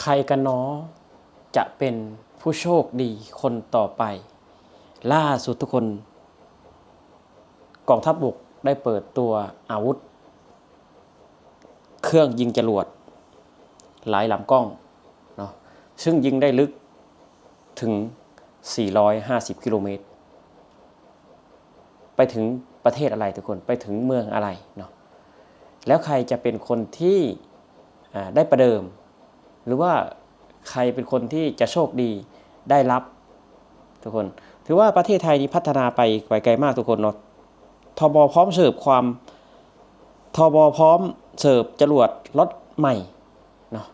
ໃຄກັນນໍຈະເປັນຜູ້ໂຊກດີຄົນຕໍ່ໄປ? ລ່າສຸດທຸກຄົນ, ກອງທັບບົກໄດ້ເປີດຕົວອາວຸດເຄື່ອງຍິງຈະຫຼວດຫຼາຍລຳກ້ອງເນາະ, ຊຶ່ງຍິງໄດ້ລຶກເຖິງສີ່ຮ້ອຍຫ້າສິບກິໂລເມດ. ໄປເຖິງປະເທດອະໄລທຸກຄົນ, ໄປເຖິງເມືອງອະໄລເນາະ, ແລ້ວໃຄຈະເປັນຄົນທີ່ ອາ ໄດ້ປະເດີມ ຫຼືວ່າໃຄເປັນຄົນທີ່ຈະໂຊກດີໄດ້ຮັບ ທຸກຄົນ. ຖືວ່າປະເທດໄທນີ້ພັດທະນາໄປ ໄປໄກມາກທຸກຄົນເນາະ. ທບ ພ້ອມເສີບຄວາມ ທບ ພ້ອມເສີບຈະຫຼວດລັອດໃໝ່ເນາະ.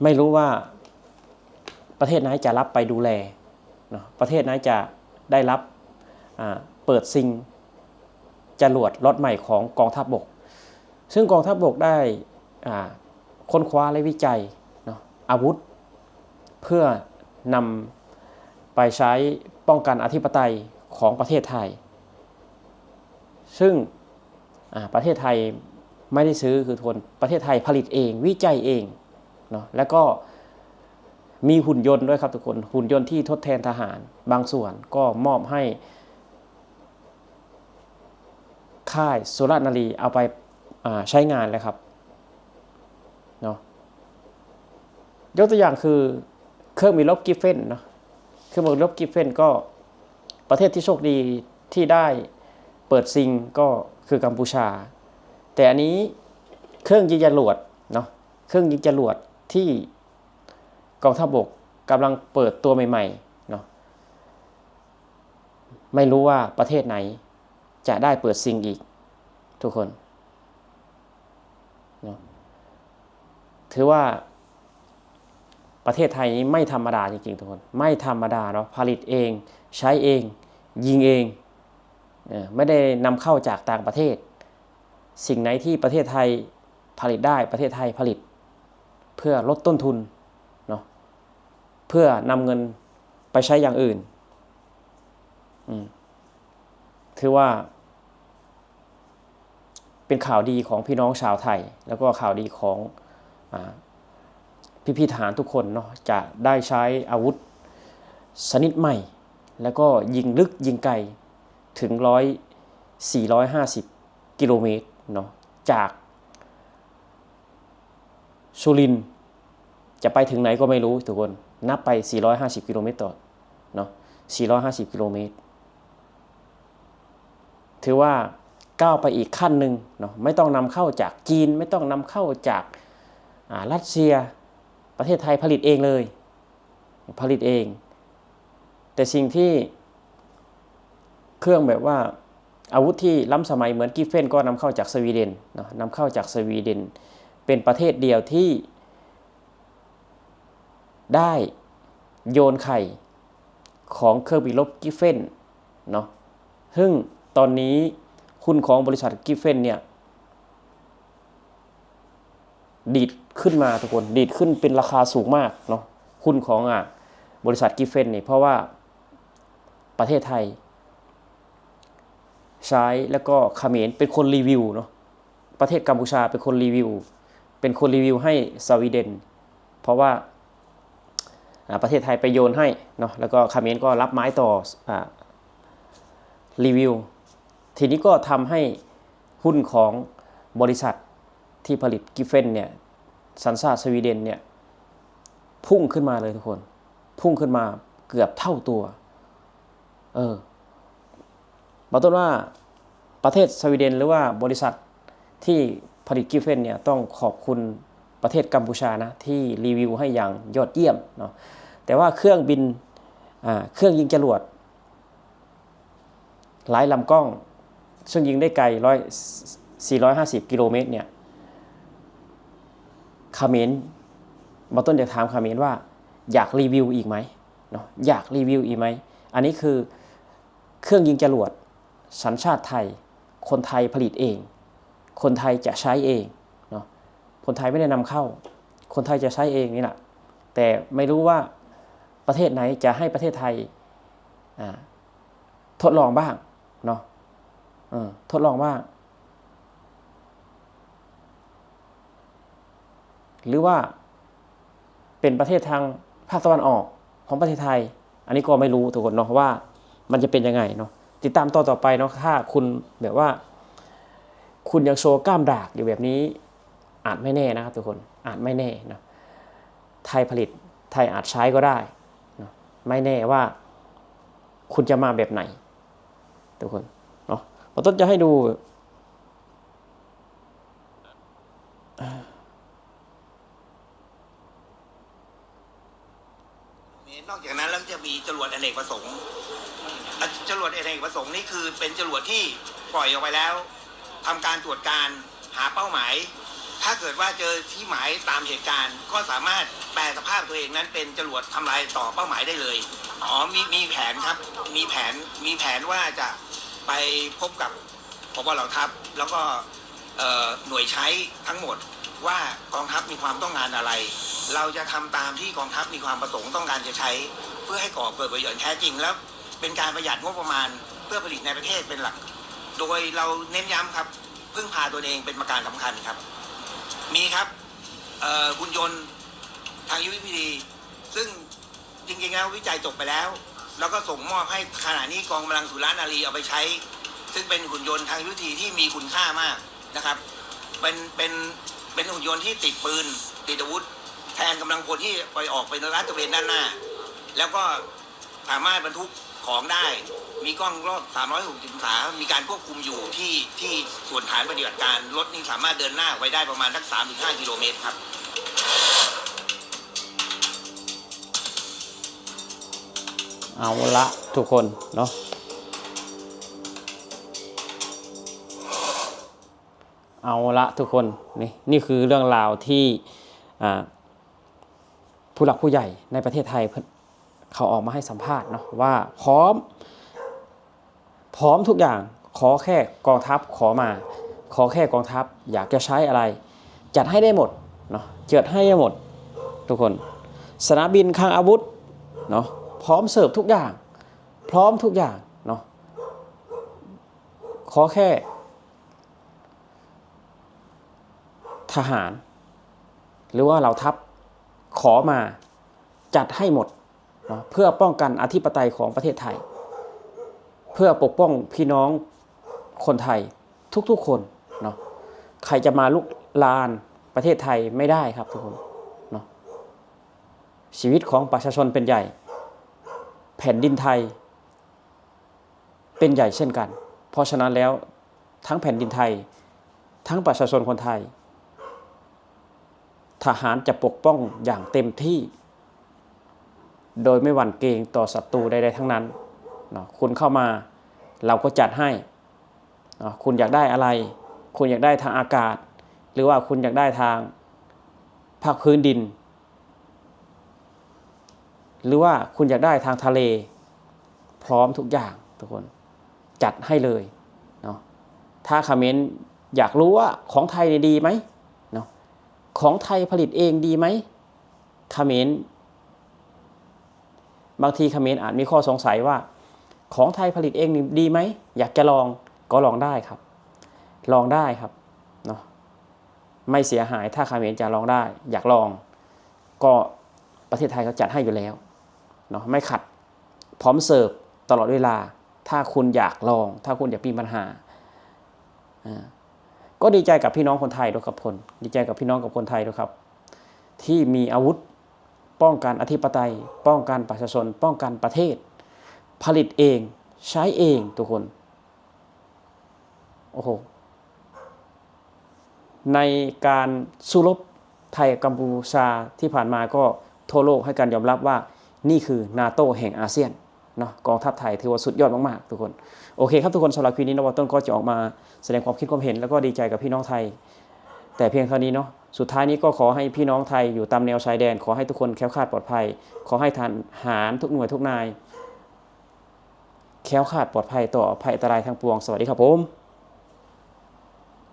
ໄມ່ຮູ້ວ່າປະເທດໃດຈະຮັບໄປດູແລເນາະ, ປະເທດໃດຈະໄດ້ຮັບ ອາ ເປີດຊິງຈະຫຼວດລັອດໃໝ່ຂອງກອງທັບບົກ. ຊຶ່ງກອງທັບບົກໄດ້ ອາ ຄົ້ນຄວ້າ ແລະ ວິໄຈເນາະ ອາວຸດ ເພື່ອນຳໄປໃຊ້ປ້ອງກັນອະທິປະໄຕຂອງປະເທດໄທ. ຊຶ່ງ ອາ ປະເທດໄທໄມ່ໄດ້ຊື້ ຄືທຸກຄົນ, ປະເທດໄທຜະລິດເອງ, ວິໄຈເອງເນາະ, ແລ້ວກໍມີຫຸ່ນຍົນດ້ວຍຄັບທຸກຄົນ. ຫຸ່ນຍົນທີ່ທົດແທນທະຫານບາງສ່ວນກໍມອບໃຫ້ ຄ້າຍສຸລະນາລີເອົາໄປ ອາ ໃຊ້ງານແລ້ວຄັບເນາະ. ຍົກຕົວຢ່າງຄືເຄື່ອງບິນລົບກິບເຟນເນາະ, ເຄື່ອງບິນລົບກິບເຟນກໍ ປະເທດທີ່ໂຊກດີທີ່ໄດ້ເປີດຊິງກໍຄືກຳປູຊາ. ແຕ່ອັນນີ້ເຄື່ອງຍິງຈະຫຼວດເນາະ, ເຄື່ອງຍິງຈະຫຼວດທີ່ກອງທັບບົກກຳລັງເປີດຕົວໃໝ່ໆເນາະ. ໄມ່ຮູ້ວ່າປະເທດໃດຈະໄດ້ເປີດຊິງອີກ ທຸກຄົນເນາະ. ຖືວ່າປະເທດໄທນີ້ໄມ່ທຳມະດາຈິງໆ ທຸກຄົນ, ໄມ່ທຳມະດາເນາະ, ຜະລິດເອງ, ໃຊ້ເອງ, ຍິງເອງ, ເອີ ໄມ່ໄດ້ນຳເຂົ້າຈາກຕ່າງປະເທດ. ສິ່ງໃດທີ່ປະເທດໄທຜະລິດໄດ້ ປະເທດໄທຜະລິດ ເພື່ອລົດຕົ້ນທຶນເນາະ, ເພື່ອນຳເງິນໄປໃຊ້ຢ່າງອື່ນ. ອືມ ຖືວ່າເປັນຂ່າວດີຂອງພີ່ນ້ອງຊາວໄທ ແລ້ວກໍຂ່າວດີຂອງ ອາ ພີ່ໆທະຫານທຸກຄົນເນາະ, ຈະໄດ້ໃຊ້ອາວຸດຊະນິດໃໝ່ ແລ້ວກໍຍິງລຶກຍິງໄກເຖິງຮ້ອຍ ສີ່ຮ້ອຍຫ້າສິບກິໂລເມດເນາະ, ຈາກສຸລິນຈະໄປເຖິງໃດກໍໄມ່ຮູ້ທຸກຄົນ, ນັບໄປສີ່ຮ້ອຍຫ້າສິບກິໂລເມດຕໍ່ເນາະ, ສີ່ຮ້ອຍຫ້າສິບກິໂລເມດ. ຖືວ່າກ້າວໄປອີກຂັ້ນໜຶ່ງເນາະ, ໄມ່ຕ້ອງນຳເຂົ້າຈາກຈີນ, ໄມ່ຕ້ອງນຳເຂົ້າຈາກ ອາ ຣັດເຊຍ, ປະເທດໄທຜະລິດເອງເລີຍ. ຜະລິດເອງ. ແຕ່ສິ່ງທີ່ ເຄື່ອງແບບວ່າອາວຸດທີ່ລ້ຳສະໄໝເໝືອນກິບເຟນກໍນຳເຂົ້າຈາກສະວີເດັນເນາະ, ນຳເຂົ້າຈາກສະວີເດັນ, ເປັນປະເທດດຽວທີ່ໄດ້ໂຍນໄຂ່ຂອງເຄື່ອງບິນລົບກິບເຟນເນາະ. ເຊິ່ງຕອນນີ້ຫຸ້ນຂອງບໍລິສັດກິບເຟນເນ່ຍ ດີດຂຶ້ນມາທຸກຄົນ, ດີດຂຶ້ນເປັນລາຄາສູງມາກເນາະ, ຫຸ້ນຂອງ ອາ ບໍລິສັດກິບເຟນນີ້, ເພາະວ່າປະເທດໄທໃຊ້ ແລ້ວກໍຂະເໝນເປັນຄົນຣີວິວເນາະ, ປະເທດກຳປູຊາເປັນຄົນຣີວິວ, ເປັນຄົນຣີວິວໃຫ້ສະວີເດັນ, ເພາະວ່າ ອາ ປະເທດໄທໄປໂຍນໃຫ້ເນາະ, ແລ້ວກໍຂະເໝນກໍຮັບໄມ້ຕໍ່ ອາ ຣີວິວ. ທີນີ້ກໍທຳໃຫ້ຫຸ້ນຂອງບໍລິສັດ ທີ່ຜະລິດກິບເຟນເນ່ຍ ສັນຊາດສະວີເດັນເນ່ຍ ພຸ່ງຂຶ້ນມາເລີຍທຸກຄົນ, ພຸ່ງຂຶ້ນມາເກືອບເທົ່າຕົວ. ເອີ ບໍ່ຕ້ອງວ່າປະເທດສະວີເດັນ ຫຼືວ່າບໍລິສັດທີ່ຜະລິດກິບເຟນເນ່ຍ ຕ້ອງຂອບຄຸນປະເທດກຳປູຊານະ ທີ່ຣີວິວໃຫ້ຢ່າງຍອດຢ້ຽມເນາະ. ແຕ່ວ່າເຄື່ອງບິນ ອາ ເຄື່ອງຍິງຈະຫຼວດ ຫຼາຍລຳກ້ອງ ເຊິ່ງຍິງໄດ້ໄກຮ້ອຍ ສີ່ຮ້ອຍຫ້າສິບກິໂລເມດເນ່ຍ ຂະເໝນ ບ່າວຕົ້ນຢາກຖາມຂະເໝນວ່າ ຢາກຣີວິວອີກໄໝເນາະ? ຢາກຣີວິວອີກໄໝ? ອັນນີ້ຄືເຄື່ອງຍິງຈະຫຼວດສັນຊາດໄທ, ຄົນໄທຜະລິດເອງ, ຄົນໄທຈະໃຊ້ເອງເນາະ, ຄົນໄທໄມ່ໄດ້ນຳເຂົ້າ, ຄົນໄທຈະໃຊ້ເອງນີ້ລະ. ແຕ່ໄມ່ຮູ້ວ່າປະເທດໃດຈະໃຫ້ປະເທດໄທ ອາ ທົດລອງບ້າງເນາະ, ເອີ ທົດລອງບ້າງ ຫຼືວ່າ ເປັນປະເທດທາງພາກຕາເວັນອອກຂອງປະເທດໄທ. ອັນນີ້ກໍໄມ່ຮູ້ທຸກຄົນເນາະ ວ່າມັນຈະເປັນຍັງໄງເນາະ. ຕິດຕາມຕອນຕໍ່ໄປເນາະ. ຖ້າຄຸນແບບວ່າຄຸນຍັງໂຊກ້າມດາກຢູ່ແບບນີ້ ອາດໄມ່ແນ່ນະຄັບທຸກຄົນ ອາດໄມ່ແນ່ເນາະ. ໄທຜະລິດ ໄທອາດໃຊ້ກໍໄດ້ເນາະ. ໄມ່ແນ່ວ່າຄຸນຈະມາແບບໃດທຸກຄົນເນາະ. ບ່າວຕົ້ນຈະໃຫ້ດູ นอกจากนั้นแล้วจะมีจรวดอเนกประสงค์ อ่ะ จรวดอเนกประสงค์นี่คือเป็นจรวดที่ปล่อยออกไปแล้ว ทำการตรวจการหาเป้าหมาย ถ้าเกิดว่าเจอที่หมายตามเหตุการณ์ ก็สามารถแปลสภาพตัวเองนั้นเป็นจรวดทำลายต่อเป้าหมายได้เลย อ๋อ มี มีแผนครับ มีแผน มีแผนว่าจะไปพบกับ ผบ.เหล่าทัพ แล้วก็ เอ่อ หน่วยใช้ทั้งหมดว่ากองทัพมีความต้องการอะไร เราจะทำตามที่กองทัพมีความประสงค์ต้องการจะใช้ เพื่อให้ก่อเกิดประโยชน์แท้จริง แล้วเป็นการประหยัดงบประมาณเพื่อผลิตในประเทศเป็นหลัก โดยเราเน้นย้ำครับ พึ่งพาตัวเองเป็นประการสำคัญครับ มีครับ เอ่อ หุ่นยนต์ทางยุทธวิธี ซึ่ง จริงๆ แล้ววิจัยจบไปแล้ว แล้วก็ส่งมอบให้ ขณะนี้กองกำลังสุรานารีเอาไปใช้ ซึ่งเป็นหุ่นยนต์ทางยุทธวิธีที่มีคุณค่ามากนะครับ เป็น เป็น เป็นหุ่นยนต์ที่ติดปืน ติดอาวุธ แทนกำลังพลที่ไปออกไปลาดตระเวนด้านหน้า แล้วก็สามารถบรรทุกของได้ มีกล้องรอบ สามร้อยหกสิบ องศา มีการควบคุมอยู่ที่ ที่ส่วนฐานปฏิบัติการ รถนี่สามารถเดินหน้าออกไปได้ประมาณสัก สามถึงห้า กิโลเมตรครับ ເອົາລະທຸກຄົນເນາະ ເອົາລະທຸກຄົນ ນີ້ ນີ້ຄືເລື່ອງລາວທີ່ ອ່າ ຜູ້ຫຼັກຜູ້ໃຫຍ່ໃນປະເທດໄທເພິ່ນ ເຂົາອອກມາໃຫ້ສຳພາດເນາະ ວ່າພ້ອມ ພ້ອມທຸກຢ່າງ ຂໍແຄ່ກອງທັບຂໍມາ ຂໍແຄ່ກອງທັບຢາກຈະໃຊ້ອະໄລ ຈັດໃຫ້ໄດ້ໝົດເນາະ ຈັດໃຫ້ໄດ້ໝົດທຸກຄົນ ສະໜາມບິນ ຄັງອາວຸດເນາະ ພ້ອມເສີບທຸກຢ່າງ ພ້ອມທຸກຢ່າງເນາະ ຂໍແຄ່ທະຫານ ຫຼືວ່າເຫຼົ່າທັບຂໍມາ ຈັດໃຫ້ໝົດເນາະ ເພື່ອປ້ອງກັນອະທິປະໄຕຂອງປະເທດໄທ ເພື່ອປົກປ້ອງພີ່ນ້ອງຄົນໄທທຸກໆຄົນເນາະ. ໃຄຈະມາລຸກລານປະເທດໄທໄມ່ໄດ້ຄັບທຸກຄົນເນາະ. ຊີວິດຂອງປະຊາຊົນເປັນໃຫຍ່ ແຜ່ນດິນໄທ ເປັນໃຫຍ່ເຊັ່ນກັນ. ເພາະສະນັ້ນແລ້ວ ທັງແຜ່ນດິນໄທ ທັງປະຊາຊົນຄົນໄທ ທະຫານຈະປົກປ້ອງຢ່າງເຕັມທີ່ ໂດຍໄມ່ຫວັ່ນເກງຕໍ່ສັດຕູໃດໆທັງນັ້ນເນາະ. ຄຸນເຂົ້າມາ ເຮົາກໍຈັດໃຫ້ເນາະ. ຄຸນຢາກໄດ້ອະໄລ ຄຸນຢາກໄດ້ທາງອາກາດ ຫຼືວ່າຄຸນຢາກໄດ້ທາງພາກພື້ນດິນ ຫຼືວ່າຄຸນຢາກໄດ້ທາງທະເລ ພ້ອມທຸກຢ່າງທຸກຄົນ ຈັດໃຫ້ເລີຍເນາະ. ຖ້າຂະເໝນຢາກຮູ້ວ່າຂອງໄທນີ້ດີໄໝເນາະ ຂອງໄທຜະລິດເອງດີໄໝ ຂະເໝນ ບາງທີຂະເໝນອາດມີຂໍ້ສົງໄສວ່າ ຂອງໄທຜະລິດເອງນີ້ດີໄໝ ຢາກຈະລອງ ກໍລອງໄດ້ຄັບ ລອງໄດ້ຄັບເນາະ. ໄມ່ເສຍຫາຍ ຖ້າຂະເໝນຈະລອງໄດ້ ຢາກລອງ ກໍປະເທດໄທເຂົາຈັດໃຫ້ຢູ່ແລ້ວເນາະ ໄມ່ຂັດ ພ້ອມເສີບຕະຫຼອດເວລາ ຖ້າຄຸນຢາກລອງ ຖ້າຄຸນຢາກມີບັນຫາ. ອາ ກໍດີໃຈກັບພີ່ນ້ອງຄົນໄທດ້ວຍຄັບ ຜົນ ດີໃຈກັບພີ່ນ້ອງກັບຄົນໄທດ້ວຍຄັບ ທີ່ມີອາວຸດປ້ອງກັນອະທິປະໄຕ ປ້ອງກັນປະຊາຊົນ ປ້ອງກັນປະເທດ ຜະລິດເອງ ໃຊ້ເອງທຸກຄົນ. ໂອ້ໂຫ ໃນການສູ້ລົບໄທກັມພູຊາທີ່ຜ່ານມາ ກໍທົ່ວໂລກໃຫ້ການຍອມຮັບວ່າ ນີ້ຄືນາໂຕແຫ່ງອາຊຽນເນາະ. ກອງທັບໄທຖືວ່າສຸດຍອດມາກໆທຸກຄົນ. ໂອເຄຄັບທຸກຄົນ ສຳລັບຄລິບນີ້ເນາະ ບ່າວຕົ້ນກໍຈະອອກມາສະແດງຄວາມຄິດຄວາມເຫັນ ແລ້ວກໍດີໃຈກັບພີ່ນ້ອງໄທແຕ່ພຽງເທົ່ານີ້ເນາະ. ສຸດທ້າຍນີ້ກໍຂໍໃຫ້ພີ່ນ້ອງໄທຢູ່ຕາມແນວຊາຍແດນ ຂໍໃຫ້ທຸກຄົນແຄ້ວຄາດປອດໄພ ຂໍໃຫ້ທະຫານທຸກໜ່ວຍທຸກນາຍ ແຄ້ວຄາດປອດໄພຕໍ່ໄພອັນຕະລາຍທັງປວງ. ສະຫວັດດີຄັບຜົມ.